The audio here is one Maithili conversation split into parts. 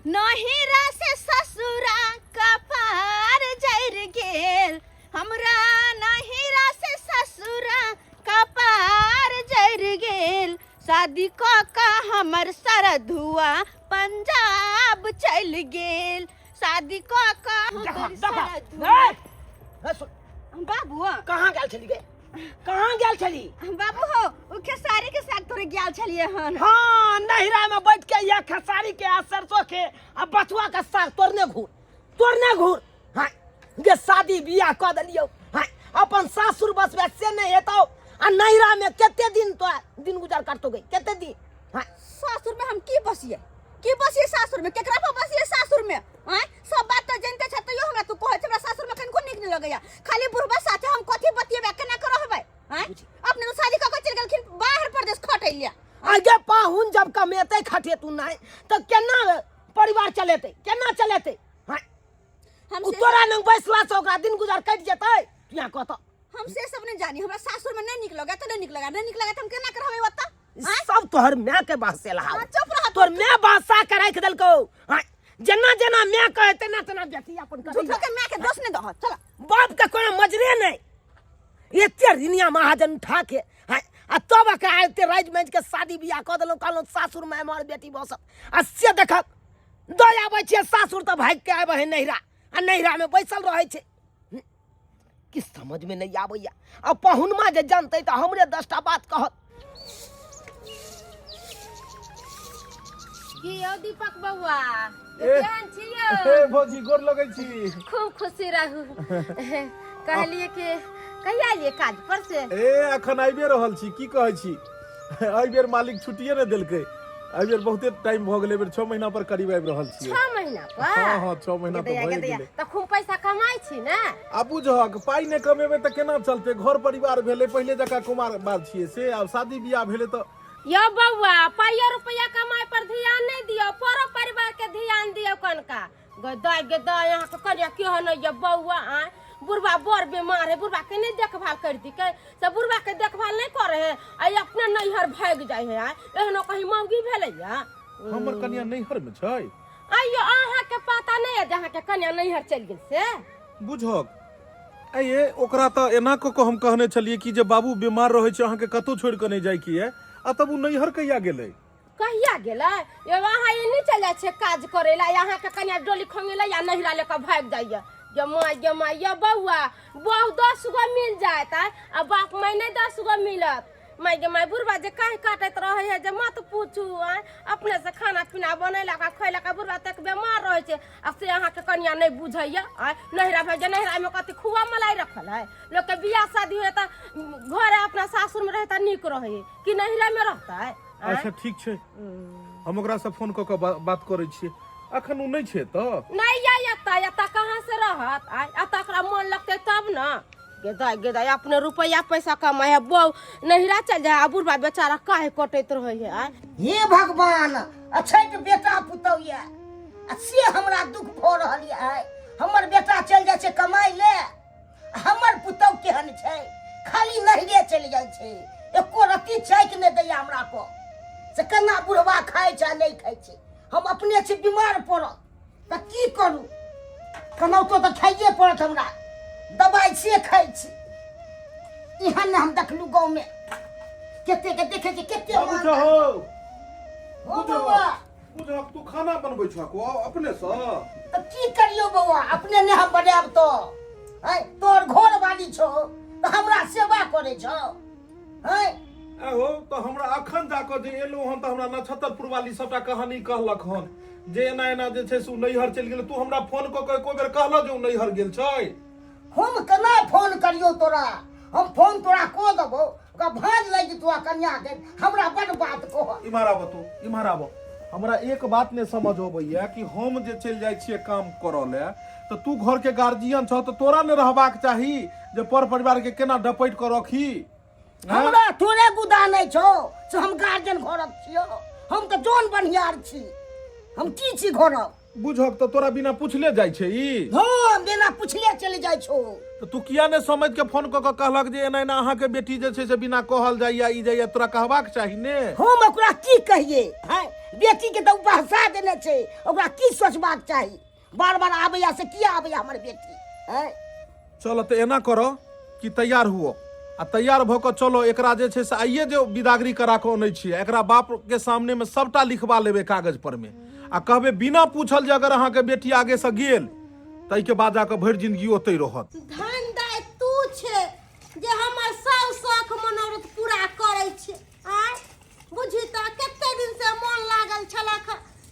नहिरा से ससुरा कपार जरि गेल हमरा नहिरा से ससुरा कपार जरि गेल शादी कऽ कऽ हमर सरधुआ पंजाब चलि गेल शादी कऽ कऽ देखा हमर देखा सरधुआ ए, ए, सुन बाबू कहाँ गेल छली गे कहाँ गेल छली बाबू हो उ खेसारी के साग तोरे गेल छलिए हन हाँ नहिरा में बैठ के यह खेसारी के आ सरसों के आ बथुआ के साग तोड़ने घूर तोड़ने घूर हाँ गे शादी बियाह कऽ देलियौ हाँ अपन सासुर बसबे से नहीं हेतौ आ नहिरा में कते दिन तो दिन गुजर करतो गे कते दिन हाँ सासुर में हम की बसिए की बसिए सासुर में केकरा पर बसिए सासुर में आय सब बात तो जानते छ तैयो हमरा तू कहै छ हमरा सासुर में कनको नीक नहीं लगैया खाली बुढ़बा साथे हम कथी बतिएबे केना के रहबै आय अपने तो शादी कऽ के चलि गेलखिन बाहर परदेश खटैलिया आगे पाहुन जब कमेतै खटेतू नहीं तो केना परिवार चलेतै केना चलेतै हाँ हम उ से तोरा नंग बैसला से ओकरा दिन गुजर कटि जेतै तू यहाँ कहत हम से सब नहीं जानी हमरा सासुर में नहीं नीक लगे तो नहीं नीक लगा नहीं नीक लगे तो हम केना के रहबै ओतऽ आँय? सब तोहर माय के बहसेल हाउ हाँ, चुप रह तोहर माय बहसा के राखि देलकौ हाँ, जेना जेना माय कहे तेना तेना बेटी अपन करैया। झूठो के माय के दोष नहीं दह चल बाप के कोनो मजरे नहीं एते रिनिया महाजन उठा के हाँ, आ तब एकरा एते राजि माजि के शादी बियाह कऽ देलहुँ कहलहुँ सासुर मे हमर बेटी बसत आ से देखक दऽ आबै छियै सासुर तऽ भागि के आबै है नैहरा आ नैहरा मे बैसल रहै छै कि समझ में नहीं आबैया आ पहुनमा जे जानतै तऽ हमरे 10टा बात कहत। की यौ दीपक बौआ, ए, केहन छी यौ? ए भौजी, गोर लगै छी। खूब खुशी रहू। कहलिए कि कहिया एलिए काज पर से? ए अखन आबिए रहल छी। की कहै छी, एहि बेर मालिक छुट्टिए नहि देलकै। एहि बेर बहुते टाइम भऽ गेलै, एहि बेर 6 महीना पर करीब आबि रहल छियै। 6 महीना पर? हाँ हाँ, 6 महीना तऽ गेदैया, भए गेदैया। गेलै। तऽ खूब पैसा कमाइ छी ने? आ बुझहक, पाइ नहि कमेबै तऽ केना चलतै? घर परिवार भेलै, पहिले जकाँ कुमार बाल छियै से, आब शादी बियाह भेलै तऽ। यौ बौआ, पाइयो रुपैआ कमाइ पर ध्यान नहि दियौ, परो परिवार के ध्यान दियौ कनका। गै दाइ, गे दाइ, अहाँके कनिया केहन अइ बौआ? आँय, बुढ़बा बड़ बीमार है, बुढ़बा के नहि देखभाल कर दिकै से? बुढ़बा के देखभाल नहि करे है आ अपने नैहर भागि जाइ है। आँय, एहनो कहीं मौगी भेलैया? हमर कनिया नैहर में छै? आइयो अहाँके पता नहि है जे अहाँके कनिया नैहर चलि गेल से? बुझक आइये, ओकरा तऽ एना कऽ कऽ हम कहने छलियै कि जे बाबू बीमार रहै छै, अहाँके कतहु छोड़ि कऽ नहि जाइ के ये, आ तब ओ नैहर कहिया गेलै? कहिया गेलै यौ? अहाँ एनी चलि जाइ छियै काज करै लए, अहाँके कनिया डोली खंगेलै या नैहरा लऽ कऽ भागि जाइए। गे माय, गे माय, यौ बौआ, बहु 10 गो मिल जायत आँय, आ बाप माय नहि 10 गो मिलत। माय गे माय, बुढ़बा जे काहि काटैत रहै है जे मत पूछू। आँय, अपने से खाना पीना बनेलक आ खैलक, आ बुढ़बा तक बेमार रहै छै आ से अहाँके कनिया नहि बुझैया। आँय, नैहरा भागि जाय, नैहरामे कथी खुआ मलाई रखल है? लोकके बियाह शादी होइ तऽ घर अपना सासुरमे रहै तऽ नीक रहै है कि नैहरामे रहतै? आँय? अच्छा ठीक छै, हम ओकरा से फोन कऽ कऽ बात करै छियै। अखन ओ नहि छै तऽ? नहि या एतऽ, एतऽ कहाँ से रहत? आँय, एतऽ ओकरा मन लगतै तब ने। गेदाय गेदाय, अपने रुपैआ पैसा कमाइ है, बहु नैहरा चल जाए आ बुढ़बा बेचारा काहे कटैत रहै है? आँय हे भगवान, अछैत बेटा पुतहु यऽ आ से हमरा दुख भऽ रहल यऽ। आइ हमर बेटा चलि जाइ छै कमाइ ले, आ हमर पुतहु केहन छै, खाली नैहरे चलि जाइ छै, एको रत्ती चाकि नहि दैया हमरा को से केना बुढ़वा खाइ छै आ नहि खाइ छै। हम अपने छी बीमार पड़ल तऽ की करू? केनाहितो तऽ खाइए पड़त हमरा, दबाइ से खाइ छी। एहन ने हम देखलहुँ गाँवमे कते के देखै छी कते बाबू मानदार। छहो। हो बौआ। बुझहक, तू खाना बनबै छह को अपने से? तऽ की करियौ बौआ, अपने नहि हम बनायब तऽ आँय, तोहर घर वाली छौ तऽ हमरा सेवा करै छौ? आँय आहो, तऽ हमरा अखन जाकऽ जे एलहुँ हन तऽ हमरा नक्षत्रपुर वाली सबटा कहानी कहलक हन जे एना एना जे छै से ओ नैहर चलि गेलै। तू हमरा फोन कऽ कऽ एको बेर कहलह जे ओ नैहर गेल छै? हम केना फोन करियौ तोरा? हम फोन तोरा कऽ देबौ, ओकरा भाँज लागि जेतौ आ कनिया के हमरा बड बात कहत। इम्हर आबऽ, तू इम्हर आबऽ। हमरा एक बात नहि समझ अबैया कि हम जे चलि जाइ छियै काम करऽ लए तऽ तू घरके गार्जियन छह तऽ तोरा ने रहबाक चाही जे पर परिवारके केना डपटि कऽ रखी? हँ? हमरा थोड़े गुदा नहि छौ से हम गार्जियन घरक छियौ। हम तऽ जौन बनिहार छी, हम की छी घरक? बुझक तऽ तोरा बिना पुछले जाइ छै ई? हँ, बिना पुछले चलि जाइ छौ। तऽ तू किया ने समझ के फोन कऽ के कहलक जे एना एना अहाँके बेटी जे छै से बिना कहल जाइया ई जाइया, तोरा कहबाक चाही ने। हम ओकरा की कहिए? हैं, बेटी के तऽ ओ बहसा देने छै, ओकरा की सोचबाक चाही? बार बार आबैया से किया आबैया हमर बेटी? हैं, चल तऽ एना करऽ कि तैयार हुअ आ तैयार भऽ कऽ चलो, एकरा जे छै से आइए जे बिदागरी करा कऽ अनै छियै, एकरा बाप के सामने मे सबटा लिखबा लेबै कागज पर मे आ कहबै बिना पूछल जे अगर अहाँके बेटी आगे से गेल ताहिके बाद जाकऽ भरि जिंदगी ओतहि रहत। धन दाय तू छे जे हमर सब शौख मनोरथ पूरा करै छे। आय बुझी तऽ कते दिन से मन लागल छलक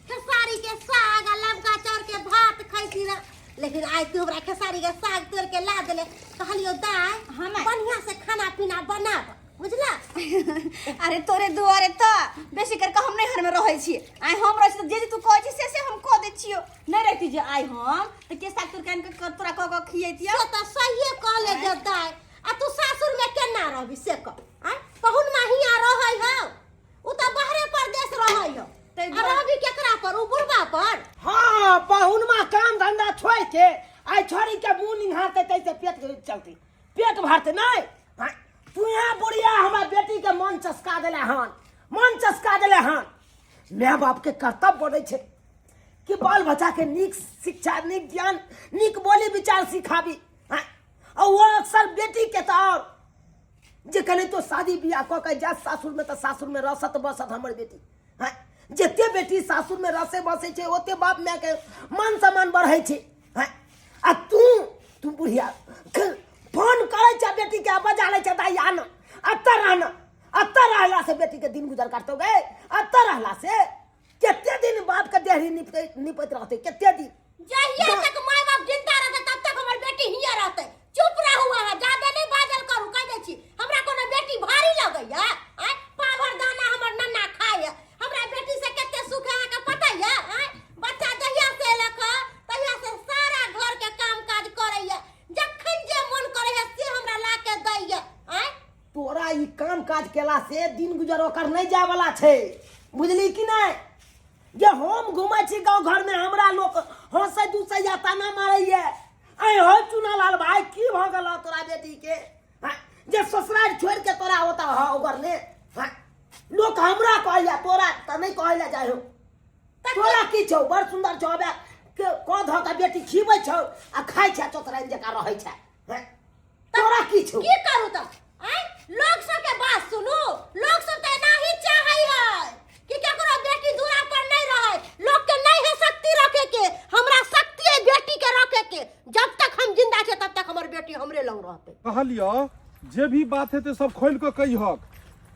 खेसारी के साग आ लमका चाउर के भात खैती रह, लेकिन आइ तू हमरा खेसारी के साग तोड़ के ला देले। कहलियो दाय, हाँ माय। बढ़िया से खाना पीना बनाब, बुझला? अरे तोरे दुआरे तऽ बेसी करके हम नैहर में रहै छी। आइ हम रहै छी तऽ जे जे तू कहै छी से से हम कऽ दै छियौ। नहि रहती जे आइ हम तऽ के साग तोड़ के आनि कऽ तोरा कऽ कऽ खियैतियौ? से तऽ सहिए कहले जे दाय, आ तू सासुर में केना रहबी से कह? आँय, पहुनमा हियाँ रहै हौ, उ तऽ बाहरे परदेश रहै हौ। तै आ दुआरे- रहबी केकरा पर? उ बुढ़बा पर? हाँ, पहुनमा काम धंधा छोड़ के आइ छोड़ी के मुंह निहारते तैसे पेट चलते, पेट भरते नहीं। हाँ, तू यहाँ बुढ़िया हमरा बेटी के मन चस्का देले हन, मन चस्का देले हन। माय बाप के कर्तव्य बनै छै कि बाल बच्चा के नीक शिक्षा, नीक ज्ञान, नीक बोली विचार सिखाबी। हाँ, और वो अक्सर बेटी के तो और जे कने तो शादी बियाह कऽ के जात सासुर में तऽ सासुर में रसत बसत हमर बेटी। हाँ, जते बेटी सासुर में रसे बसै छै ओते बाप माय के मान सम्मान बढ़ै छै। हाँ, आ तू तू बुढ़िया फोन करै छै बेटी के, बजा लै छै, दाइ आन, अतऽ रहना, अतऽ रहला से बेटी के दिन गुजर करतौ गे। अतऽ रहला से कते दिन बाप के देहरी निपैत रहतै? कते दिन? जहिया तक माय बाप जिंदा रहतै तब तक हमर बेटी हिया रहतै। चुप रहू अहाँ, ज्यादा नहि बाजल करू। कहि दै छी, हमरा कोनो बेटी भारी लगैया? आँय, पाभर दाना हमर नन्ना खाइया। हमरा बेटी से कते सुख है अहाँके पता या? आँय, बच्चा जहिया से एलक हँ तहिया से सारा घर के काम काज करैया, जखन जे मन करैया से हमरा ला के दैया। आँय, तोरा ई काम काज केला से दिन गुजर ओकर नहीं जाय वाला छै, बुझली कि नहीं? जे हम घूमै छी गाँव घर में हमरा लोक हंसै दुसै या ताना मारैया, आइ हो चुनालाल भाई की भऽ गेल तोरा बेटी के? हाँ, जे ससुराल छोड़ के तोरा ओतऽ ह ओगरने? हाँ, लोक हमरा कहैया, तोरा तऽ नहीं कहै लए जाइ हो। तोरा की छौ? बड़ सुन्दर छौ, अबे कऽ धऽ के बेटी खिबै छौ आ खाइ छै, चोतराइन जकाँ रहै छै। हाँ, तोरा की छौ? की करू तऽ? आँय, लोग सबके बात सुनू। लोग सब तऽ एनाही चाहै है कि केकरो बेटी दूरा पर नहीं रहे। लोग के नहीं है शक्ति रखे के, हमरा शक्ति है बेटी के रखे के। जब तक हम जिंदा छे तब तक हमर बेटी हमरे लग रहते। कहलियौ जे भी बात हेतै सब खोलि कऽ कहिहक,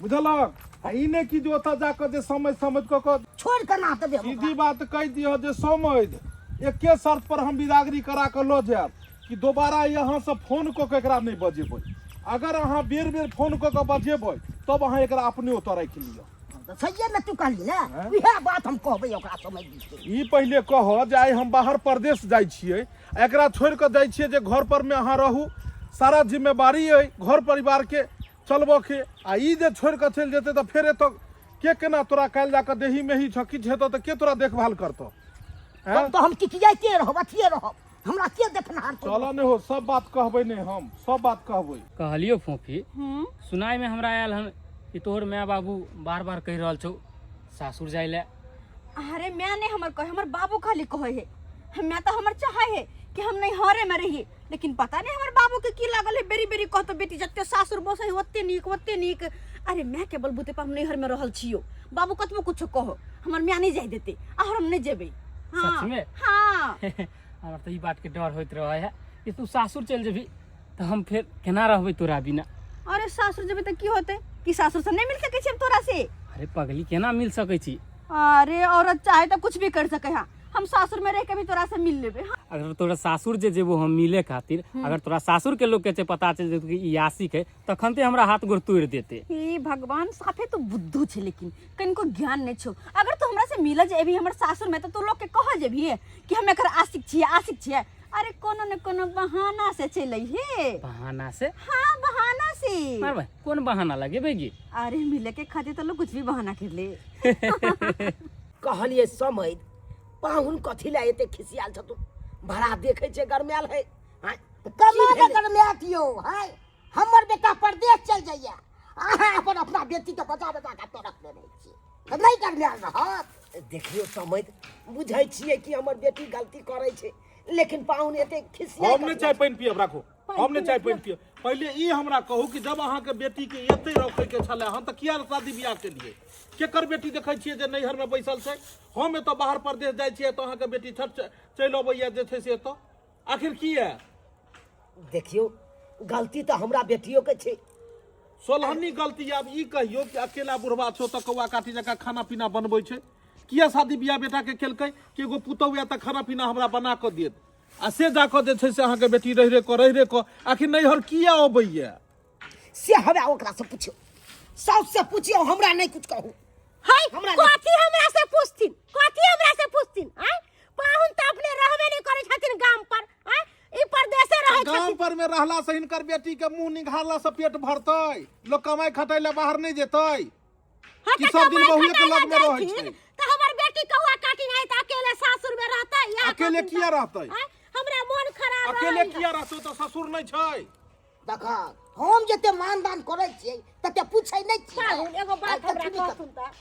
बुझलक? आ ई नहि कि जे ओतऽ जाकऽ जे समझ समझ कऽ कऽ छोड़ि कऽ ना देबै हम सीधी ओकरा। बात कहि दिहऽ जे समझ एके शर्त पर हम बिदागरी करा कऽ लऽ जायब कि दोबारा यहाँ से फोन कऽ के एकरा नहि बजेबै। अगर अहाँ बेर बेर फोन कऽ के बजेबै तब अहाँ एकरा अपने ओतऽ राखि लिअ। तऽ सहिए ने तू कहली ने? हैं? इएह बात हम कहबै ओकरा समझ के। ई पहिले कहऽ जे आइ हम बाहर परदेश जाइ छियै, एकरा छोड़ि कऽ जाइ छियै जे घर पर मे अहाँ रहू, सारा जिम्मेवारी अइ घर परिवार के चलबऽ के, आ ई जे छोड़ि कऽ चलि जेतै तऽ फेर एतऽ के केना तोरा काल्हि जाकऽ देही मेही छऽ, किछु हेतऽ तऽ के तोरा देखभाल करतऽ? हैं? तब तऽ हम किकियाइते रहब, अथिए रहब, हमरा के देखनहार? चलऽ नहि हो, सब बात कहबै नहि हम, सब बात कहबै। कहलियो फोफी, सुनाइ में हमरा आयल हन कि तोहर माय बाबू बार बार कहि रहल छौ सासुर जाय ले। अरे माय नहीं हमर कहे, हमर बाबू खाली कहे है। माय तो हमर चाहे है कि हम नैहरे में रहिए, लेकिन पता नहीं हमर बाबू के की लागल है, बेरी बेरी कहतो बेटी जते सासुर बसे है ओते नीक ओते नीक। अरे माय के बलबूते पर हम नैहर में रहल छियो, बाबू कतबो कुछो कहो हमर माय नहीं जाय देते आ हम नहीं जेबै। हाँ। सच में? हाँ। हमरा तऽ ई बात के डर होइत रहे है कि तू सासुर चलि जेबही तऽ हम फेर केना रहबै तोरा बिना। अरे सासुर जेबै तऽ की होतै? कि सासुर से नहीं मिल सकै छी हम तोरा से? अरे पगली, केना मिल सकै छी? अरे औरत चाहे तऽ कुछ भी कर सकै है, हम सासुर में रह के भी तोरा से मिल लेबै। हाँ। अगर तोरा सासुर जे जेबो हम मिले खातिर, अगर तोरा सासुर के लोग के जे पता चलि जेतौ कि ई आशिक है तखन ते हमरा हाथ गोर तोड़ि देते। हे भगवान, साफे तो बुद्धू छे, लेकिन कनिको ज्ञान नहीं छौ। अगर तू हमरा से मिल जेबही हमर सासुर में तो तू लोग के कह जेबही कि हम एकर आशिक छियै, आशिक छियै। अरे कोनो न कोनो बहाना से चलै हे। बहाना से? हाँ बहाना से। मार भाई, कोन बहाना लगेबे गे? अरे मिले के खातिर तो लोग कुछ भी बहाना कर ले। कहलिए समझ पाहुन कथी लए एते खिसियाल छथुन भरा देखै छै गरमायल है आँय, तऽ कमा की के भेलै? गरमायत यौ हाय हमर बेटा परदेश चलि जाइया अहाँ अपन अपना बेटीके बचा बचा कऽ एतऽ रखने रहै छी तऽ नहि गरमायल रहत देखियौ समझ बुझै छियै कि हमर बेटी गलती करै छै लेकिन पाहुन एते खिसियाल हम नहि चाय पानि पियब राखू हम नहि चाय पानि पियब पहिले ई हमरा कहू कि जब अहाँके बेटीके एतै रखैके छलै हन तऽ किया शादी बियाह केलियै केकर बेटी देखै छियै जे नैहरमे बैसल छै हम एतऽ बाहर परदेश जाइ छियै तऽ अहाँके बेटी छठ चलि अबैया जे छै से एतऽ आखिर किया देखियौ गलती तऽ हमरा बेटियो के छै सोलहन्नी गलती आब ई कहियौ कि अकेला बुढ़वा छौ तऽ कौआ काटी जकाँ खाना पीना बनबै छै किया शादी बियाह बेटाके केलकै कि एगो पुतहु आयत तऽ खाना पीना हमरा बना कऽ देत आ से जा कऽ जे छै से अहाँके बेटी रहि रहि कऽ रहि रहि कऽ आखिर नैहर किया अबैया से हवे ओकरा से पूछियो साउस से पूछियो हमरा नहीं कुछ कहू हाय हमरा नहि- कथी हमरा से पूछथिन कथी हमरा से पूछथिन आय पाहुन तऽ अपने रहबे नहि करै छथिन गाम पर आय ई परदेसे रहै गाम छथिन पर में रहला से हिनकर बेटी के मुंह निघारला से पेट भरतै लोग कमाई खटाई ला बाहर नहीं जेतै हाँ, कि तऽ सब दिन कमाइ बहुए के खटाइ लग में ला रहै जाइथिन, छै। तऽ हमर बेटी कौआ काटी नहि तऽ अकेले सासुर में रहतै या अकेले कहथिन किया तऽ- रहतै? आँय, हमरा मोन खराब अकेले रहै किया रहतौ तऽ ससुर नहीं छै देख हम जते मान दान करै छियै तते पूछै नहि छियै पाहुन एगो बात आइ हमरा तक नहि कहथुन तऽ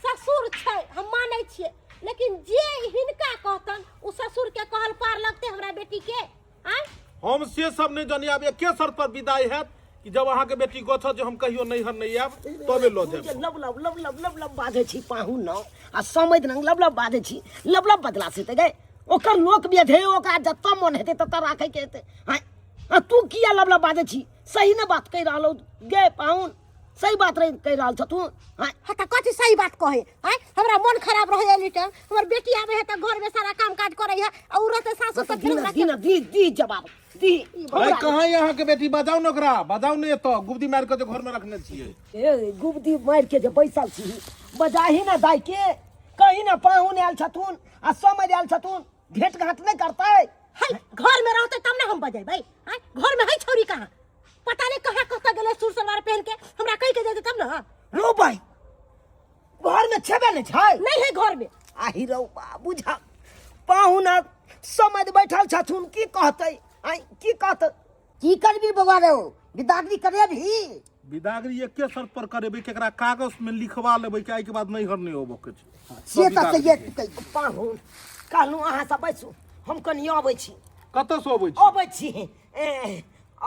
ससुर छै हम मानै छियै लेकिन जे हिनका कहतन ओ ससुर के कहल पार लगतै हमरा बेटी के आँय हम से सब नहीं जानी आब एके शर्त पर विदाई हैत कि जब अहाँके बेटी गछत जे हम कहियो नैहर नहीं आयब तबे लऽ तू जे जायब लब लब लब लब लब लब बाजै छी पाहुन न आ समैध रंग लब लब बाजै छी लब लब बजला से तऽ गै ओकर लोक बेद है ओकरा जतऽ मन हेतै ततऽ राखैके हेतै आँय आ तू किया लब लब बाजै छी सही ने बात कहि रहल गे पाहुन सही बात रही कहि रहल छथुन आँय हाँ तऽ कथी सही बात कहे आँय हमरा मन खराब रहे एनी टाइम हमर बेटी आबे है तऽ घर में सारा काम काज करे है आ उ रहते सासुर तऽ फेर ओकरा दी ना दी दी जवाब दी अरे कहाँ है अहाँके बेटी बजाउ ने ओकरा बजाउ ने एतऽ गुबदी मारि कऽ जे घरमे रखने छियै ए गुबदी मारि के जे बैसल छी बजाही ना दाइ के कहीं ना पाहुन आयल छथुन आ समझ आयल छथुन भेंट घाट नहीं करतै है घर में रहते तब ना हम बजेबै आँय घर में है छौरी कहाँ पता नहीं कहाँ कतऽ गेलै सूट सलवार पहन के हमरा कहि के जेतै तब ना रो भाई घर में छेबे नहीं छै नहीं है घर में आही रौ बा बुझा पाहुन आ समझ बैठल छथुन की कहतै आइ की कहतै की करबी बौआ रौ बिदागरी करेबही बिदागरी एके शर्त पर करेबै कि एकरा कागज में लिखवा लेबै कि आइके बाद नैहर नहि अबऽ के छै से तऽ सहिए तू कहि पाहुन कहलहुँ अहाँ सब बैसू हम कनि अबै छी कतऽ से अबै छी अबै छी ए,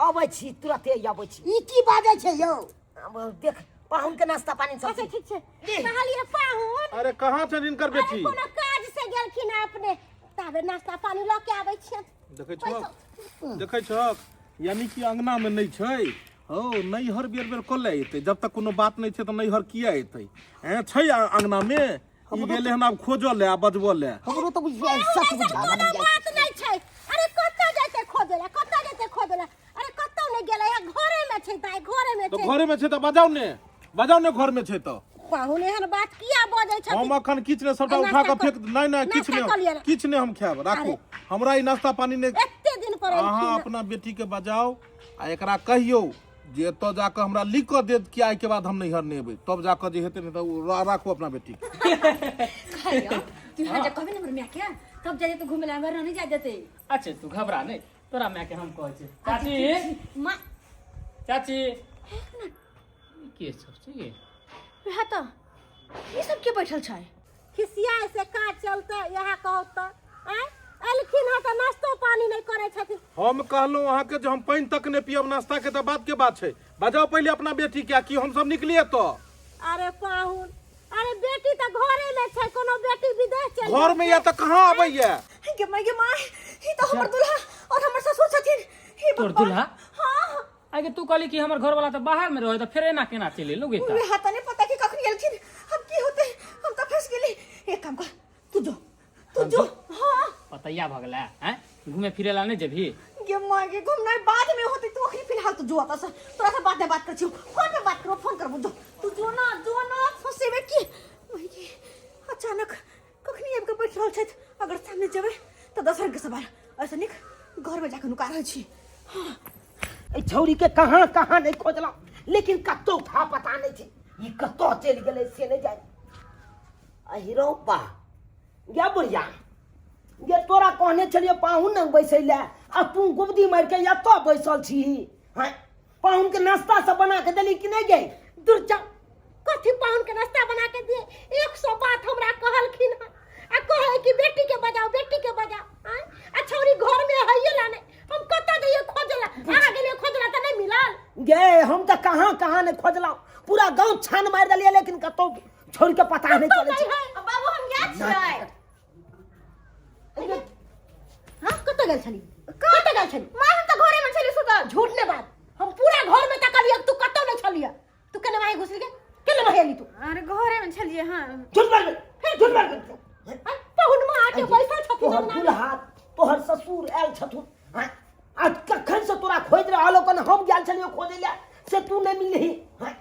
अबै छी तुरते अबै छी ई की बाजै छै यौ अब देख पाहुन के नाश्ता पानी सब अच्छा चीज। ठीक छै कहलियै पाहुन अरे कहाँ छनि हिनकर अरे बेटी कोनो काज से गेलखिन हँ अपने ताबे नाश्ता पानी लऽ के आबै छियनि देखै छहक देखै छहक यानी कि अंगना में नहि छै हौ नैहर बेर बेर कऽ ले एतै जब तक कोनो बात नहि छै तऽ नैहर किया एतै ऐं छै अंगना में ई गेलै हन आब खोजऽ ले आ बजबऽ ले हमरो तऽ बुझिया सच ऐसन बुझा कोनो बात नहि छै अरे कतऽ जेतै खोजै लए कतऽ जेतै खोजै लए अरे कतौ नहि गेलै है घरे में छै दाइ घरे में तऽ छै घरे में छै तऽ बजाउ ने बजाउ ने घर में छै तऽ पाहुन एहन बात किया बजै छथिन हम अखन किछु नहि सबटा आ उठा कऽ नाश्ता फेक नहि नहि किछु नाश्ता कऽ लिअ नहि ने। किछु नहि हम खायब राखू हमरा ई नाश्ता पानी नहि एते दिन पर अहाँ एलखिन हँ। अपना बेटी के बजाउ आ एकरा कहियौ जे एतऽ जाकऽ हमरा लिख कऽ देत कि आइके बाद हम नैहर नहि एबै तब जाकऽ जे हेतै नहि तऽ ओ राखू अपना बेटी के खाइयो तू यहाँ जे कहबे ने हमर माय के तब जाय तो घूमे ला हमरा नहीं जाय देते अच्छा तू घबरा नहीं तोरा माय के हम कहै छी चाची माँ चाची ई के सब छै ये वएह तऽ ई सब के बैठल छै खिसिया से काज चलते इएह कहू तऽ आँय एलखिन हँ तऽ नाश्तो पानी नहि करै छथिन हम कहलहुँ अहाँके जे हम पानि तक नहि पियब नाश्ता के तऽ बात के बात छै बजाउ पहिले अपना बेटी के आ कि हम सब निकलिए तऽ अरे पाहुन अरे बेटी तऽ घरे में छै कोनो बेटी विदेश चलि घर में या तऽ कहाँ अबैया गे माय गे माय ई तऽ हमर दूल्हा और हमर ससुर छथिन हे तोर भगवान। दूल्हा? हाँ आगे तू कहली कि हमर घरवाला तऽ बाहर में रहे तऽ फेर एना केना चलि एलौ गे तऽ वएह तऽ नहीं पता कि कखनी एलखिन हम की होते हम तऽ फंस गेली एक काम कर तू जो तू जो हाँ पतैया भऽ गेलै हैं घूमे फिरे ला नहीं जेबही गे माय गे घूमनाइ बाद में होते तू अखनी फिलहाल तू जो अतः से तोरा से बाद में बात कर छियो फोन पे बात करो फोन करबो जो तू जो ना जो ना फंसेबे की माय गे अचानक कखनी आबि के बैठ रहल छथि अगर सामने जेबै तऽ दोसर के सवाल ऐसे नीक घर में जाके नुका रहल छी एहि छौड़ी के कहाँ कहाँ नहीं खोजलहुँ लेकिन कतौ था पता नहीं छै ई कतौ चलि गेलै से नहि जानि अहि रौ बा गे बुढ़िया गे तोरा कहने छलियै पाहुन लग बैसै लए आ तू गुबदी मारि के एतऽ बैसल छी हैं पाहुन के नाश्ता सब बना के देली कि नहि गे दूर जाओ कथी पाहुन के नाश्ता बना के दिए 100 बात हमरा कहलखिन हन आ कहे कि बेटी के बजाओ बेटी के बजाओ आँय? आ छौरी घर में हइये ला नहीं हम कतऽ जइए खोजला अहाँ गेलिए खोजला तऽ नहीं मिलल गे हम तऽ कहाँ कहाँ नहि खोजलहुँ पूरा गाँव छान मारि देलियै लेकिन कतौ छोड़ के पता नहि चलै छै है बाबू हम गेल छियै हाँ कतऽ गेल छली कतऽ गेल छली माँ हम तऽ घरे में छली सुतल झूठ ने बात हम पूरा घर में तकलिए तू कतौ नहीं छलिए तू केने माहे घुसली के केने माहे एली तू अरे घरे में छलिए हाँ झूठ मार फिर झूठ मार आँय, पहुन माँ आके बैसल छथिन तोहर अंगना में। दुल्हा तोहर ससुर आयल छथुन हाँ? आ कखन से तोरा खोजि रहल हो हम गेल छलियो खोजै लए से तू नहि मिलही हाँ?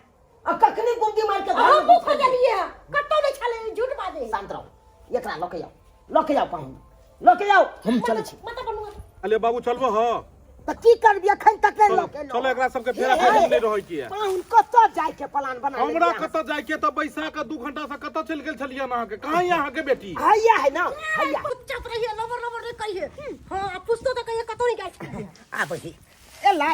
आ कखनी गुमती मारि के घर में हमहूँ घुसि गेली। खोजलिए कतौ नहीं छले झूठ बाजे शांत रहो एकरा लऽ के जाओ लऽ के जाओ पाहुन लऽ के जाओ हम चलै छी मत बनू अरे बाबू चलबो ह तऽ की करबी एखन तक नहि लऽ के एलौ। चलो एकरा सबके फेरा फेरी नहि रहै के पाहुन कतऽ जाय के प्लान बना हमरा कतऽ जाय के तऽ बैसा के 2 घंटा से कतऽ चलि गेल छलियै अहाँके कहाँ यऽ अहाँके बेटी हैया है ना हैया चुपचाप रहिए लबर लबर नहीं कहिए हाँ आ पूछतो तो कहिए कतौ नहीं जाइ छलिए आबै एलै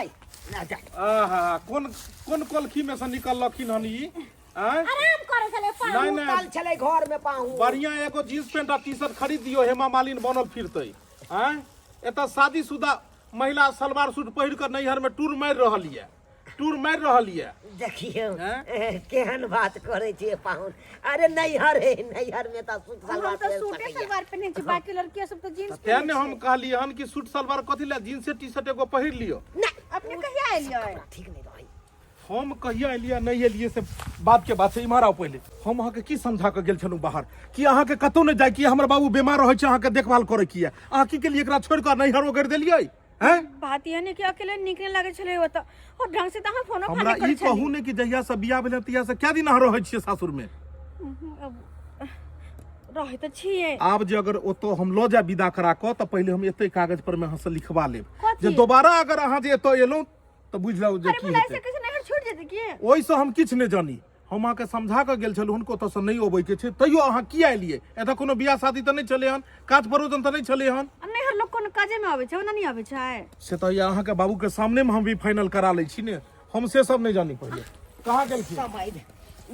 ना जा आहा कोन कोन कोलखी में से निकललखिन हन ई आँय आराम करे छले पाहुन नहि नहि सुतल छलै घर में पाहुन बढ़िया एगो जींस पेंट आ टी शर्ट खरीद दियो हेमा मालिन बनल फिरतै आँय एतऽ शादीशुदा महिला सलवार सूट पहिर कऽ नैहर में टूर मारि रहल यऽ टूर मारि रहल यऽ देखियौ हैं? केहन बात करै छियै पाहुन अरे नैहर है नैहर में तऽ सूट हम सलवार तऽ पहिर सूटे सकैया सलवार पहिने छी बाकी लड़किया सब तऽ जीन्स तें ने हम कहलियै हन कि सूट सलवार कथी लए जींसे टी शर्ट एगो पहिर लियो अपने कहिया एलियै ठीक नहि रहै हम कहिया एलियै नहि एलियै से बात के बात छै इम्हर आउ पहिले हम अहाँके की समझा कऽ गेल छलहुँ बाहर कि अहाँके कतहु नहि जाय कि हमर बाबू बीमार रहै छै अहाँके देखभाल करै की अहाँ की केलियै एकरा छोड़ि कऽ नैहर ओगरि देलियै हैं बात यह नहीं कि अकेले नीक नहीं लागे छलै ओतऽ और ढंग से तऽ अहाँ फोनो हमरा फान ई करै छलियै कहू ने कि जहिया से बियाह भेलै तहिया से कए दिन अहाँ रहै छियै सासुर में अब रहै तऽ छियै आब जे अगर ओतऽ हम लऽ जायब विदा करा कऽ तऽ पहिले हम एते कागज पर में अहाँ से लिखवा लेब कथी? जे दोबारा अगर अहाँ जे एतऽ एलहुँ तऽ बुझि जाउ जे अरे की भला हेतै ऐसे कैसे नैहर छूट जेतै की ओहिसँ हम किछु नहि जानी हम अहाँके समझा कऽ गेल छलहुँ हुनको ओतऽसँ नहि अबैके छै तैयो अहाँ किया एलियै एतऽ कोनो बियाह शादी तऽ नहि छलै हन काज परोजन तऽ नहि छलै हन आ नैहर लोक कोनो काजेमे अबै छै ओना नहि अबै छै से तऽ या अहाँके बाबूके सामनेमे हम भी फाइनल करा लै छी ने हम से सब नहि जानी पहिले कहाँ गेलखिन समय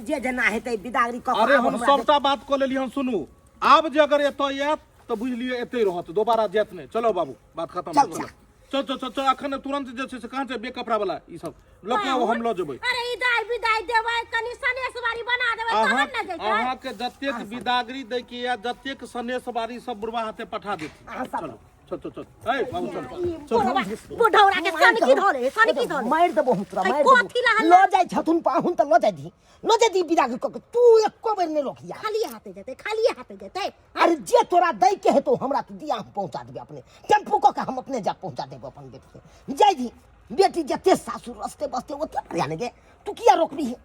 जे जेना हेतै बिदागरी कऽ कऽ अरे आब हम हमरा सबटा बात कऽ लेली हन सुनू आब जे अगर एतऽ आयत तऽ बुझि लिअ एतै रहत दोबारा जायत नहि चलो बाबू बात खतम चल, चल चल चल चल चल अखन तुरंत जे छै से कहाँ छै बेकपड़ा वाला ई सब लऽ के आउ हम लऽ जेबै अरे ई दाइ विदाइ देबै कनि सनेसवारी बना देबै अहाँ तहन ने जैतै अहाँके जतेक बिदागरी दै के या जतेक सनेसबारी सब बुढ़वा हाथे पठा देती अहाँ सब चलो चल चल चल ए बाबू चल ई बुढ़वा बुढ़ौरा के सनकी धरे सनकी धरे मारि देबो हम तोरा अइ मारि कथी ला देबो हल्ला? लऽ जाइ छथुन पाहुन तऽ लऽ जाइ दी लऽ जाइ दी बिदागरी कऽ के तू एको बेर नहि रोकिया खाली हाथे जेतै खाली हाथे जेतै अरे जे तोरा दै के हेतौ हमरा तू दिया हम पहुंचा देबै अपने टेम्पू कऽ के हम अपने जा पहुंचा देबै अपन बेटी के जाय दी बेटी जते सासुर रस्ते बस्ते ओते बढ़िया ने गे तू किया रोकबी हे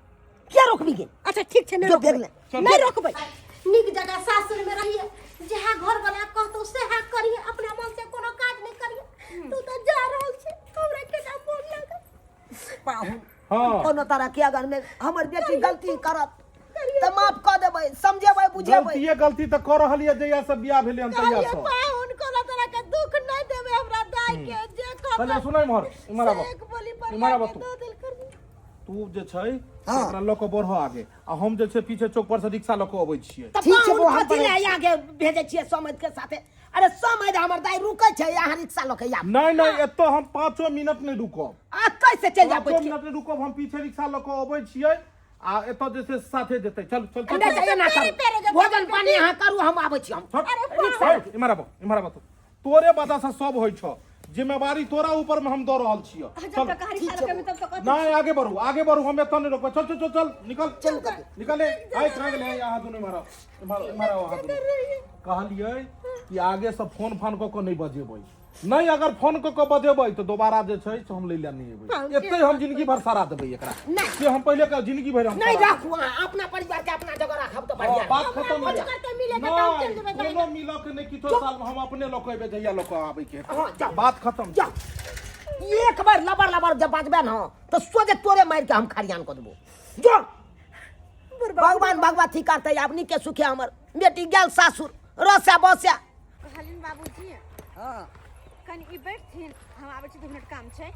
किया रोकबी गे अच्छा ठीक छै नहि जो रोकबै देख ले। नहि रोकबै नीक जगह सासुर में रहिए जहाँ घर वाला कहतो सेहा करिए अपना मन से कोनो काज नहीं करिए तू तो जा रहल छै हमरा केना मोन लागल पाहुन हाँ। कोनो तरह के अगर में हमर बेटी गलती करत तऽ माफ कऽ देबै समझेबै बुझेबै गलतीये गलती तऽ कऽ रहल यऽ जहिया से बियाह भेलै हन तहिया कहलिए से पाहुन कोनो तरह के दुख नहीं देबै हमरा दाई के जे कहलियै कहबै सुनै इम्हर इम्हर आबऽ एक बोली पर इम्हर आबऽ लाके तू दऽ देल करबै तू जे छै से ओकरा लऽ कऽ बढ़ो आगे आ हम जे छै पीछे चौक पर से रिक्शा लऽ कऽ अबै छियै ठीक छै पाहुन बौआ, हम कथी पढ़ै लए आगे भेजै छियै समझ के साथे अरे समझ हमर दाई रुकै छै अहाँ रिक्शा लऽ के आब नहि नहि एतऽ हम पाँचो मिनट नहि रुकब आ कैसे चलि जाब पाँचो बैठ के मिनट नहि रुकब हम पीछे रिक्शा लऽ कऽ अबै छियै आ एतऽ जे छै साथे जेतै चल चल चल नहि चल। तऽ एना पेरे पेरे करू जेतै, भोजन पानी अहाँ करू हम आबै छी हम हट। हे, इम्हर आबऽ इम्हर आबऽ तू तोरे वजह से सब होइ छौ जिम्मेवारी तोरा ऊपर में हम दऽ रहल छियौ जब चल तक हरी साल के तब तक नहीं आगे बढ़ू आगे बढ़ू हम एतऽ नहि रोकबै चल चल चल चल निकल चल निकल आइ कहाँ गेलै अहाँ दुनू इम्हर आउ इम्हर इम्हर आउ अहाँ दुनू कहलियै कि आगे से फोन फान कऽ कऽ नहि बजेबै नहि अगर फोन कऽ कऽ बजेबै तऽ दोबारा जे छै से हम लै लए नहि एबै एतै हम जिंदगी भर सरा देबै एकरा से हम पहिले के जिंदगी भरि हम नहीं सरा राखू अहाँ अपना परिवार के अपना जगह राखब तऽ देबै। बढ़िया बात खतम भोज करते मिले के तब चलि जेबै नहि कोनो मिलऽ के नहि किछो साल मे हम अपने लऽ कऽ एबै जहिया लऽ कऽ आबै के हाँ, जाउ। बात खतम जाओ एक बार लबर लबर जब बाजबे न तऽ सोझे तोरे मारि के हम खरियान कऽ देबो जो भगवान भगवती करते आब नीके सुखे हमर बेटी गेल सासुर रसे बसे कहलिन बाबू बाबूजी। हँ। कनि ई बैठथिन, हम आबै छी, 2 मिनट काम छै।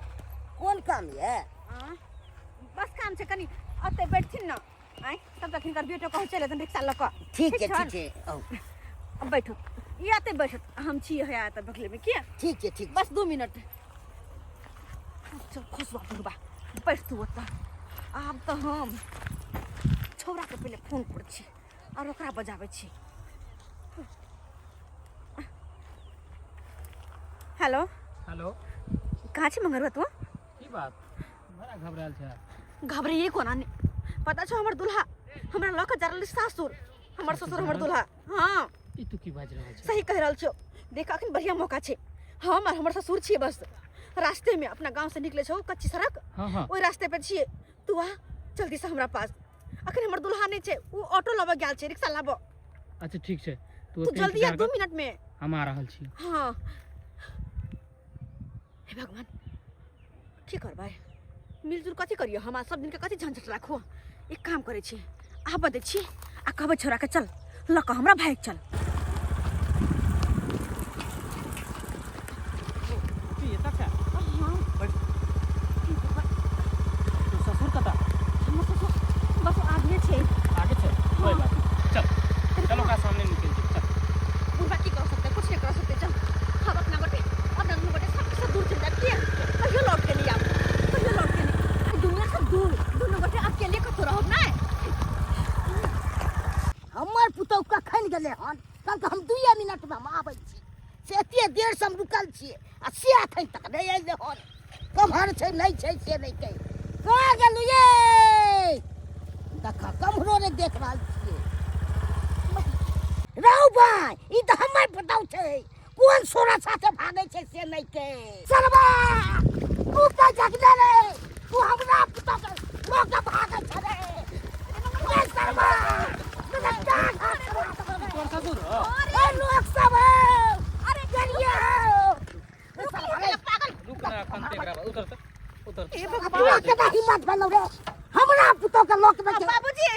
कोन काम यऽ? आँ, बस काम छै, कनि ओतै बैठथिन ने। आँय, तब तक हिनकर बेटो कहै चलि एतन रिक्शा लऽ कऽ। ठीक छै। छनि? ठीक छै, आउ। अब बैठो, ई एतै बैठत, हम छी है एतऽ बगलेमे के। ठीक छै, ठीक। बस 2 मिनट। चल खुशबा बुढ़बा, बैठ तू ओतऽ। आब तऽ हम छौड़ाके पहिले फोन करै छी आओर ओकरा बजाबै छी। हेलो। हेलो। कहाँ छी मंगरवा तू? की बात, बड़ा घबरायल छै? घबराइए कोना नहि, पता छौ हमर दुल्हा हमरा लऽ कऽ जा रहल सासुर, हमर ससुर हमर दुल्हा। हाँ। ई तू की बाजि रहल छै? सही कहि रहल छौ। देख, अखन बढ़िया मौका छै। हम और हमर ससुर छियै, बस रास्ते में अपना गांव से निकले छौ कच्ची सड़क, हाँ हाँ ओहि रास्ते पे छियै। तू आ जल्दी से हमरा पास, अखन हमर दुल्हा नहि छै, ओ ऑटो लाबऽ गेल छै, रिक्शा लाबऽ। अच्छा ठीक छै, तू तू ओतै जल्दी आ इंतजार दू कर, मिनट में हम आ रहल छी। हाँ। हे भगवान, की करबै? मिलजुल कथी करियो हम? सब दिनके कथी झंझट राखू? एक काम करै छी, आबऽ दै छी आ कहबै छोराके, चल लऽ कऽ हमरा भागि चल। की एतऽ छै? हाँ। बैठ। तू ससुर कतऽ? हमर ससुर बस आगे छै। आगे छै? कोई बात नहीं, चल चल, ओकरा सामने निकल जेबै, चल। बुढ़बा की कर सकते? कुछ नहीं कर सकते। चल, हम अपना गोटे, अपना दुनू गोटे सबसे दूर चल जाए। किया कहियो लौट के नहीं आब, कहियो लौट के नहीं, दुनिया से दूर। दुनू गोटे अकेले कतौ रहब नहीं। हमर पुतहु कखन गेलै हन? कहलकै हम 2 मिनटमे हम आबै छी। से एते देरसँ हम रुकल छियै आ से एखन तक नहि अयलै हन। कम्हर छै, नहि छै, से नहि कहि। कहाँ गेलहुँ ये? देख, कम्हरो नहि देख रहल छियै। रहू भाय, ई तऽ हमर पुतहु छै। कोन सोरा साथे भागै छै से नहि के। सरबा, तू के जगले रे? तू हमरा पुतहु के लऽ के भागै छै रे? ए सरबा, तोरा टांग हाथ तोड़ा देबौ रे। तोर ससुर हो? ए लोक सब हो, अरे चलिए हो। पागल। रुक ना, एखन ते एकरा उतर तऽ, उतर। हे तोरा भगवान। केना हिम्मत भेलौ रे हमरा पुतहु के लऽ के? बाबूजी,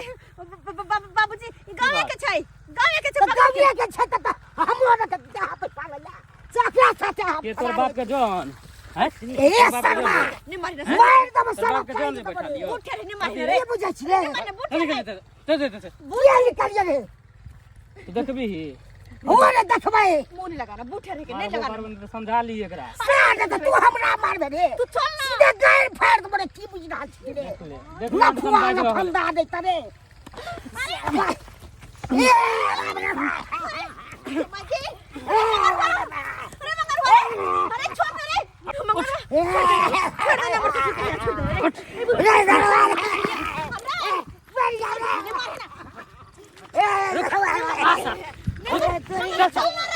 बाबूजी, ई गाँवे के छै, गाँवे के छै। तऽ पकड़ के। गाँवे के छै तऽ हमरो ने देह पैसा लैला चाचा चाचा हम के तोर बाप के जन हैं? ए तोर बाप के सरवा। जन? नहीं मारी ना। मारि देबौ तोर सरवा। बाप के जन जे बैठा लियो। बूढ़ ठहरे, नहीं मारी रे। ये बुझै छी रे? नहीं मारने, बूढ़ चल ठहरे। चल चल चल चल। किया निकलिए रे? तू देखबी ही। हो रे, देखबै। मुंह नहीं लगाना, बूढ़ ठहरे के नहीं मारबो लगाना। मारबो नहीं तऽ समझा ली एकरा। सार तऽ तू हमरा मारबे रे? तू चल ना। सीधे गारि फाड़ि देबौ रे। की बुझि रहल छी रे? देख ले, देख ले, लफुआ बाजि रहल। लफंदा दै तरे। ए राम रे भाई। माजी, अरे मंगरवा, अरे छोड़ ना रे मंगरवा, छोड़ दे ना मोटर, छोड़ दे रे। रे रे रे। हमरा मर जा रे। नहीं मारे ना। ए चल ना रे, भाग ना, चल ना।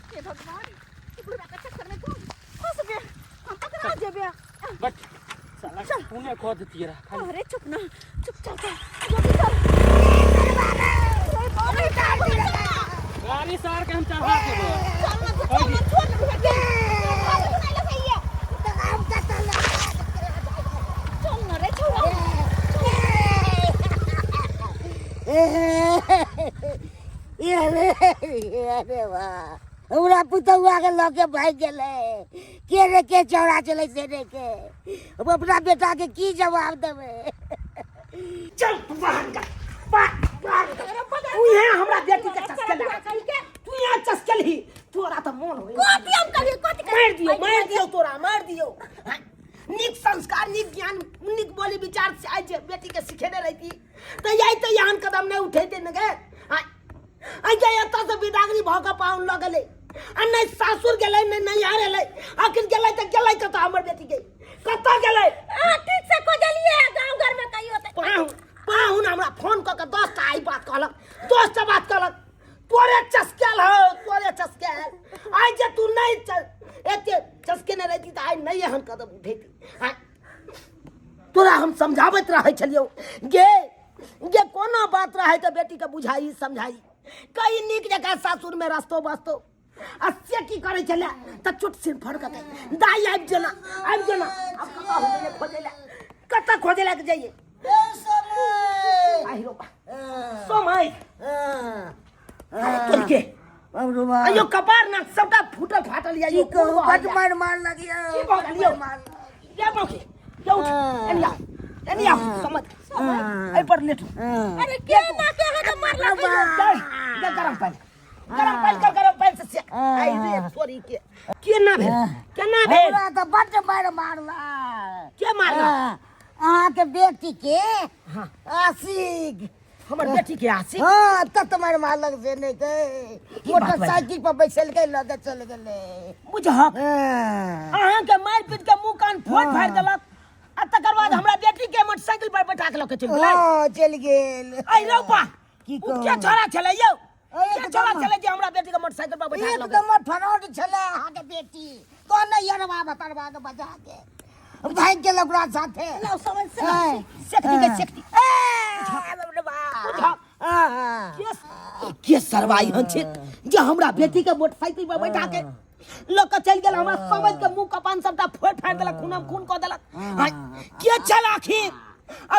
हे भगवान, ई बुढ़वा के चक्कर में कौन फंस गए? हम पकड़ा जेबे। बट साला खूने खो देती रहा खाली। अरे चुप ना, चुप, चल चल, जल्दी चल। अरे बाप रे, गाड़ी सार के हम चढ़ा देबो। चल ना तू, चल ना, छोड़ ना बुढ़वा के। भाग सुनाई लगे। चल ना रे छोड़ा। अरे वाह, हमरा पुतहुआ के लऽ के भागि गेलै। के रे के चौड़ा चलै से रे के? हम अपना बेटा के की जवाब देबै? चल तू बाहर निकल, बाहर बाहर निकल। तू यहाँ हमरा बेटी के चस्के लगा, तू यहाँ चस्के ही, तोरा तऽ मोन होई। कथी हम करियो? कथी? मारि दियौ, मारि दियौ तोरा, मारि दियौ। हाँ, नीक संस्कार, नीक ज्ञान, नीक बोली विचार से आइ जे बेटी के सिखेने रहिती तऽ आइ तऽ एहन कदम नहि उठेते ने गे। आइ आइ जे एतऽ से विदागरी भऽ कऽ पाहुन लऽ गेलै आ नहि सासुर गेलै, नहि नैहर एलै। आखिर गेलै तऽ गेलै कतऽ? हमर बेटी के कतऽ गेलै? अहाँ ठीक से खोजलियै गाँव घर में कहियो तऽ? पाहुन, पाहुन हमरा फोन कऽ के 10टा आइ बात कहलक, 10टा बात कहलक। तोरे चस्केल हो, तोरे चस्केल। आइ जे तू नहि एते चस्केने रहिती तऽ आइ नहि एहन कदम उठेती। आँय, तोरा हम समझाबैत रहै छलियौ गे, जे कोनो बात रहै तऽ बेटीके बुझाई समझाई, कहीं नीक जकाँ सासुरमे रस्तो बस्तो। आ से की करै छलै तऽ चोट सिर फड़ कऽ कहे, दाइ आबि जेना, आबि जेना। आब कतऽ हो गेलै खोजै लए? कतऽ खोजै लए के जइयै? आहि रो बा। समय अरे तोर के अयो कपार ना सबटा फूटल फाटल या की यो कहू बड मार मार लगियो की भऽ गेल यौ ये मौकी ये उठ एनी आओ एनी आओ समझ एहि पर लेटू अरे के ना के है तो मारलक यौ? चल दे गरम पानि गरम पानि कर गरम पानि से सेक आई रे छोरी के केना भेल केना भेल हमरा तऽ बड मार मारला के मारला अहाँके बेटी के आशिक हमर बेटी के आशिक हाँ तत मार मारलक से नहि के की बात मोटरसाइकिल पर बैसलकै लऽ के चल गेलै बुझहक हाँ। अहाँ के मारि पीट के मुंह कान फोड़ फाड़ि देलक आ तकर बाद हमरा बेटी के मोटरसाइकिल पर बैठा के लऽ के चलि गेलै हाँ चलि गेल ऐ रौ बा की उ कहू? के छोड़ा छलै यौ एकदम। के छोड़ा छलै जे हमरा बेटी के मोटरसाइकिल पर बैठा के लऽ गेल एकदम फरौड छलै अहाँके बेटी कहने यरवा बतरवा के बजा के भागि गेल ओकरा साथे लाओ समझ से हाँ। सेक दी गई सेक दी ए, बाप रे बाप। बुझहक हाँ। के के सरवाई हन छै जे हमरा बेटी के मोटरसाइकिल पर बैठा के लऽ के चलि गेल हमरा समझ के मुंह कपान सबटा फोड़ फाड़ि देलक खूनम खून कऽ देलक आँय, के छल आखिर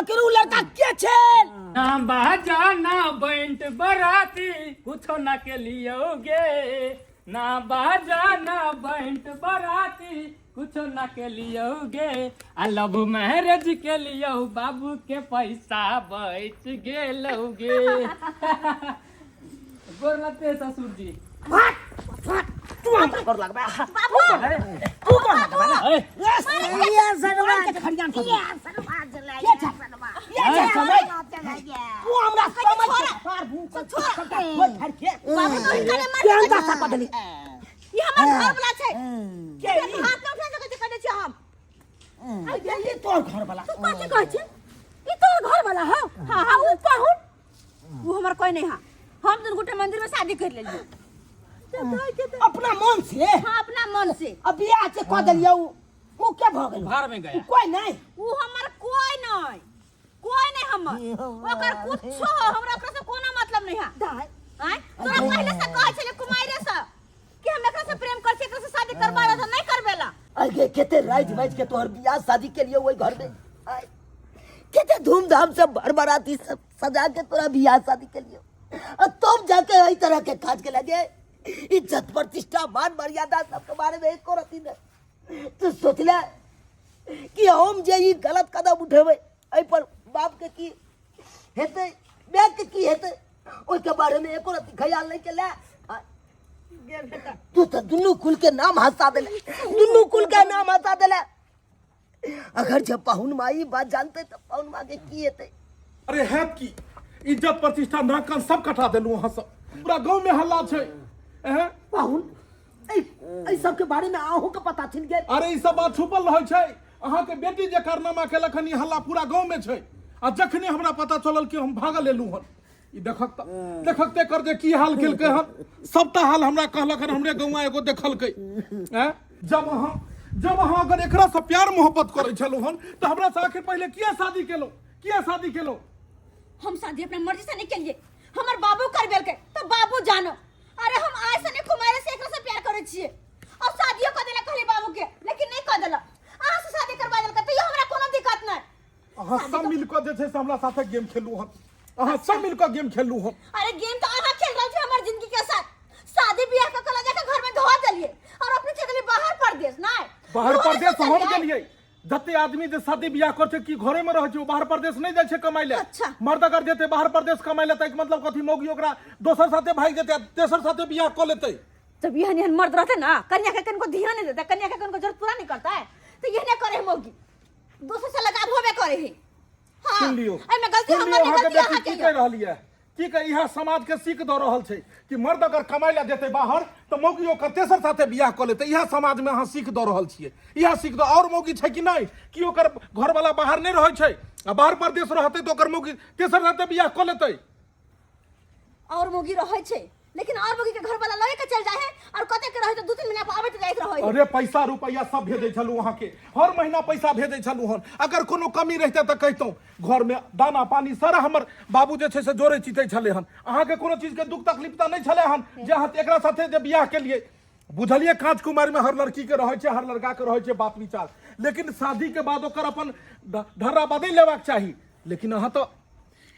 आखिर उ लड़का के छल ना बाजा ना बैंट बराती कुछो ना के लियोगे ना बाजा ना बैंट बराती कुछो ना के लियोगे आ लव मैरिज के लियो बाबू के पैसा बच गेलोगे गोर लगते ससुर जी फट फट तू हमरा गोर लगबे बाबू तू गोर लगबे ना ए, ये सरवा के खरियान सब ये सरवा चला के छा ये छा समय चला तू हमरा समझ के फाड़ भूख सबटा फोड़ फाड़ के बाबू तो हिनका ने मार के अंदाजा कऽ देली ई हमर घर वाला छै के ई? हाथ न उठा सकै छै कहै छी हम अरे ये तोर घर वाला तू कथी कहै छी ई तोर घर वाला हौ हां हां ऊ पाहुन ऊ हमर कोई नहीं हा हम दुनू गोटे मंदिर में शादी कर लेलियै अपना मन से हाँ अपना मन से अब बियाह जे कऽ देलियै उ उ के भऽ गेल भाड़ में गया उ कोई नहीं ऊ हमर कोई नहीं कोई नहीं हमर ओकर कुछो हो हमरा ओकरा से कोनो मतलब नहीं है आँय तोरा पहिले से कहै छलै कुमारे से कि हम एकरा से प्रेम कर छी एकरा से शादी करबा तो नहीं करबेला अरे केते राज बाज के तोहर बियाह शादी के लिए वही घर में आय केते धूमधाम से भर बाराती सब सजा के तोरा बियाह शादी के लिए और तुम जाके एही तरह के काज के लगे इज्जत प्रतिष्ठा मान मर्यादा सबके बारे में एको रत्ती नहीं तू सोचले कि हम जे ई गलत कदम उठेबै एहि पर बाप के की हेतै माय के की हेतै ओहिके बारे में एको रत्ती ख्याल नहीं केले तू तो दुनू कुल के नाम हंसा देले दुनू कुल के नाम हंसा देले अगर जब पाहुन माई बात जानते तो पाहुन माँ के की हेतै अरे हैत की इज्जत प्रतिष्ठा नाक कान सब कटा देलहुँ अहाँ सब पूरा गाँव में हल्ला छै एहें पाहुन एहि एहि सबके बारे में अहूँ के पता चलि गेल अरे ई सब बात छुपल रहै छै अहाँके बेटी जे कारनामा केलक हन ई हल्ला पूरा गाँव में छै आ जखने हमरा पता चलल कि हम भागल एलहुँ हन ई देखक तऽ देखक तऽ एकर जे की हाल केलकै हन सबटा हाल हमरा कहलक हन हमरे गौआ एगो देखलकै ऐं जब अहाँ अगर एकरा से प्यार मोहब्बत करै छलहुँ हन तऽ हमरा से आखिर पहिले किया शादी केलहुँ किया शादी केलहुँ हम शादी अपना मर्जी से नहीं केलिए हमर बाबू करबेलकै तो बाबू जानो अरे हम आय से नहीं कुमारे से एकरा से प्यार करै छियै और शादियो कर देला कहली बाबू के लेकिन नहीं कर देला अहाँ से शादी करवा देलकै तैयो हमरा कोनो दिक्कत नहीं अहाँ सब मिल कऽ जे छै से हमरा साथे गेम खेलू हन अहाँ सब मिल कऽ गेम खेलू हन अरे गेम तो अहाँ खेल रहल छी हमर जिंदगी के साथ शादी बियाह के कला जाके घर में धो देलिए और अपने चल गेलिए बाहर परदेश नहीं बाहर परदेश हम गेलिए जते आदमी जे शादी बियाह कर छै की घरे में रहै छै ओ बाहर परदेश नहीं जाइ छै कमाइ ले अच्छा। मर्द अगर जेतै बाहर परदेश कमाइ ले तऽ मतलब कथी मौगी ओकरा दोसर साथे भागि जेतै आ तेसर साथे बियाह कऽ लेतै जब एहन एहन मर्द रहते ना कन्या के कनको ध्यान नहीं देता कन्या के कनको जरूरत पूरा नहीं करता है तो यह नहीं करे है मौगी दोसर से लगाव होबे करे है हाँ सुन लियो एहिमे गलती सुन हमर लियो नहीं अहाँके गलती बेटी अहाँके की यऽ। कहि रहल यऽ की कहि इएह समाज के सीख दऽ रहल छै कि मर्द अगर कमाइ लए जेतै बाहर तऽ मौगी ओकर तेसर साथे बियाह कऽ लेतै इएह समाजमे अहाँ सीख दऽ रहल छियै इएह सीख दऽ आओर मौगी छै कि नहि कि ओकर घरवाला बाहर नहि रहै छै आ बाहर परदेश रहतै तऽ ओकर मौगी तेसर साथे बियाह कऽ लेतै और मोगी रहै छै लेकिन और मोगी के घर वाला लगे के चल जाए है और कते के रहे तो दू तीन महीना पर आबैत जाइत रहै है। अरे पैसा रुपैआ सब भेजै छलहुँ अहाँके हर महीना पैसा भेजै छलहुँ हन अगर कोनो कमी रहितै तऽ कहितहुँ घरमे दाना पानी सारा हमर बाबू जे छै से जोड़ै चितै छलै हन अहाँके कोनो चीजके दुख तकलीफ तऽ नहि छलै हन जे अहाँ एकरा साथे जे बियाह केलियै बुझलियै काँच कुमारिमे हर लड़कीके रहै छै हर लड़काके रहै छै बात विचार लेकिन शादीके बाद ओकर अपन ढर्रा बदलि लेबाक चाही लेकिन अहाँ तऽ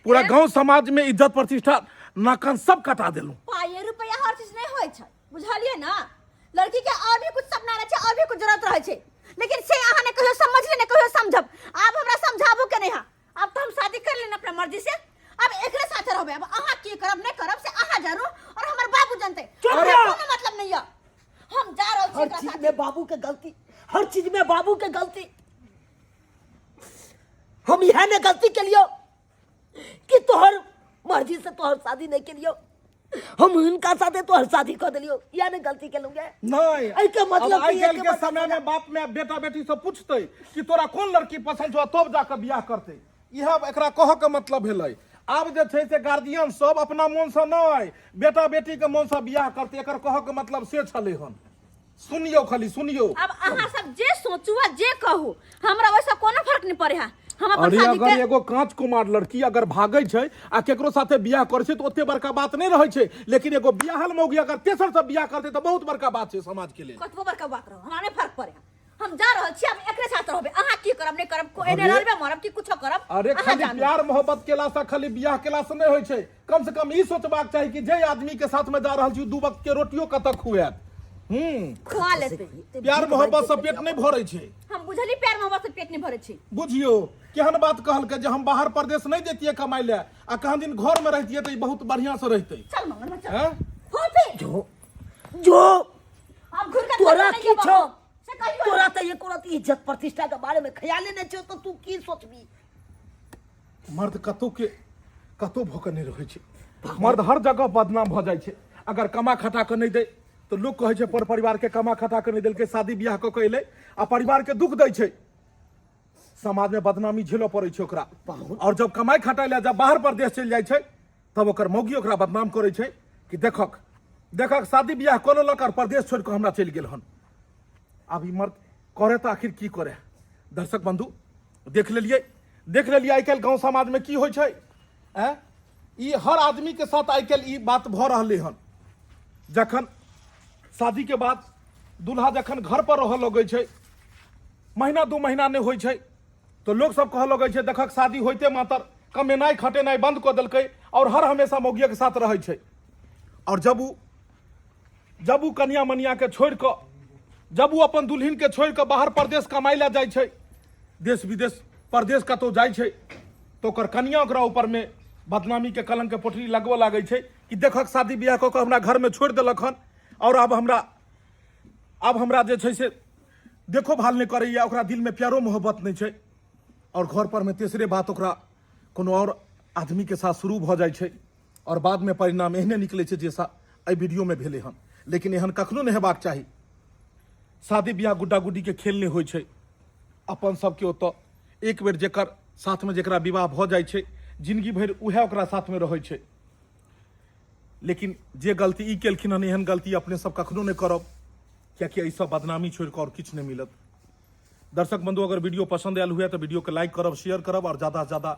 पूरा गांव समाज में इज्जत प्रतिष्ठा नाकान सब कटा देलहुँ। पाइए रुपया हर चीज नहीं होइ छै, बुझलियै ना? लड़की के और भी कुछ सपना रहै छै, और भी कुछ जरूरत रहै छै, लेकिन से अहाँ ने कहियो समझले ने कहियो समझब। आब हमरा समझाबो के नहीं है। अब तो हम शादी कर लेने अपना मर्जी से, अब एकरे साथे रहबै। अब अहाँ की करब नहीं करब से अहाँ जानू और हमर बाबू जानते। चुप हमरा रह। कोनो मतलब नहीं है, हम जा रहल छी हर एकरा चीज साथे। में बाबू के गलती, हर चीज में बाबू के गलती। हम इहे ने गलती के लियो कि तोहर मर्जी से तोहर शादी नहीं के लियो, हम हिनका साथे तोहर शादी कर देलियो, इहे ने गलती के लूंगे। नहीं, एहिके मतलब अब आइ कि काल्हि एहिके के मतलब समय में बाप में बेटा बेटी से पूछते कि तोरा कोन लड़की पसंद छौ, तब जाके बियाह करते। इएह एकरा कहऽ के मतलब भेलै। आब जे छै से गार्जियन सब अपना मोन से नहि, बेटा बेटी के मोन से बियाह करते, एकर कहऽ के मतलब से छलै हन। सुनियौ, खाली सुनियौ। अब अहाँ सब जे सोचू आ जे कहू, हमरा ओहिसँ कोनो फर्क नहीं पड़े है। हम अपन अरे शादी अगर के एगो कांच कुमार लड़की अगर भागै छै आ केकरो साथे बियाह करै छै तऽ ओते बड़का बात नहि रहै छै, लेकिन एगो बियाहल मौगी अगर तेसर से बियाह करतै तऽ बहुत बड़का बात छै समाज के लेल। कतबो बड़का बात रहो, हमरा नहीं फर्क पड़े है। हम जा रहल छी, हम एकरे साथ रहबे। अहाँ की करब नहीं करब, कोई अरे- एने रहबे मरब कि कुछो करब, अरे अहाँ खाली जानू। प्यार मोहब्बत केला से, खाली बियाह केला से नहीं होइ छै। कम से कम ई सोचबाक चाही कि जे आदमी के साथ में जा रहल छी, दू वक्त के रोटियो कतऽ खुआत। खुआ लेते। प्यार मोहब्बत से पेट नहीं भरै छै। हम बुझली, प्यार मोहब्बत से पेट नहीं भरै छै। बुझियो केहन बात कहलकै जे हम बाहर परदेश नहीं जैतियै कमाइ लए आ कहाँ दिन घर में रहतियै तऽ ई बहुत बढ़िया से रहतै। चल मंगल, चल। हैं? फोफी। जो जो अब घुर के तोरा घर में की नहीं छौ? जेबो। से कहियो। तोरा तऽ एको रति इज्जत प्रतिष्ठा के बारे में ख्याले नहीं छौ, तऽ तू की सोचबी? मर्द कतौ के कतौ भऽ कऽ नहि रहै छै। मर्द हर जगह बदनाम भऽ जाइ छै। अगर कमा खटा कऽ नहि दै तऽ लोक कहै छै पर परिवार के कमा खटा कऽ नहि देलकै, शादी बियाह कऽ कऽ एलै आ परिवार के दुख दै छै। समाज में बदनामी झेलऽ पड़ै छै ओकरा। और जब कमाइ खटाइ लए जब बाहर परदेश चलि जाइ छै तब ओकर मौगी ओकरा बदनाम करै छै कि देखक देखक शादी बियाह कऽ लेलक और परदेश छोड़ि कऽ हमरा चलि गेल हन। आब ई मर्द करे तऽ आखिर की करे? दर्शक बंधु, देख लेलियै, देख लेलियै आइ काल्हि गाँव समाजमे की होइ छै। आँय, ई हर आदमीके साथ आइ काल्हि ई बात भऽ रहलै हन। जखन शादीके बाद दूल्हा जखन घर पर रहऽ लगै छै, महीना 2 महीना नहि होइ छै तऽ लोक सब कहऽ लगै छै देखक शादी होइते मातर कमेनाइ खटेनाइ बंद कऽ देलकै और हर हमेशा मौगिएके साथ रहै छै। और जब उ कनिया मनिया के छोड़ि कऽ, जब उ अपन दुल्हिन के छोड़ि कऽ बाहर परदेश कमाइ लए जाइ छै, देश विदेश परदेश कतहु जाइ छै, तऽ ओकर कनिया ओकरा ऊपरमे बदनामीके कलंकके पोटरी लगबऽ लागै छै कि देखक शादी बियाह कऽ कऽ हमरा घरमे छोड़ि देलक हन और आब हमरा जे छै से देखो भाल नहि करैया, ओकरा दिलमे प्यारो मोहब्बत नहि छै। और घर पर मे तेसरे बात ओकरा कोनो और आदमीके साथ शुरू भऽ जाइ छै और बादमे परिणाम एहने निकलै छै जैसा एहि वीडियोमे भेलै हन। लेकिन एहन कखनो नहि हेबाक चाही। शादी बियाह गुड्डा गुड्डीके खेल नहि होइ छै। अपन सबके ओतऽ एक बेर जेकर साथमे जेकरा विवाह भऽ जाइ छै, जिंदगी भरि उएह ओकरा साथमे रहै छै। लेकिन जे गलती ई केलखिन हन, एहन गलती अपने सब कखनो नहि करब, कियाकि एहिसँ बदनामी छोड़ि कऽ आओर किछु नहि मिलत। दर्शक बंधु, अगर वीडियो पसंद आयल हुए तो वीडियो के लाइक करब, शेयर करब और ज़्यादा से ज़्यादा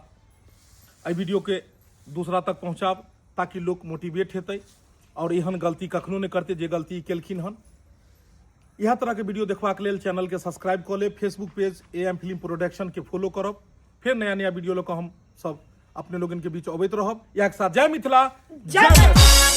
एहि वीडियो के दूसरा तक पहुँचाब ताकि लोक मोटिवेट हेतै और एहन गलती कखनो नहि करतै जे गलती केलखिन हन। इएह तरह के वीडियो देखबाक लेल चैनल के सब्सक्राइब कऽ लेब, Facebook page A M film production के फॉलो करब। फेर नया नया वीडियो लऽ कऽ हम सब अपने लोगन के बीच अबैत रहब। इएह के साथ जय मिथिला, जय मैथिली।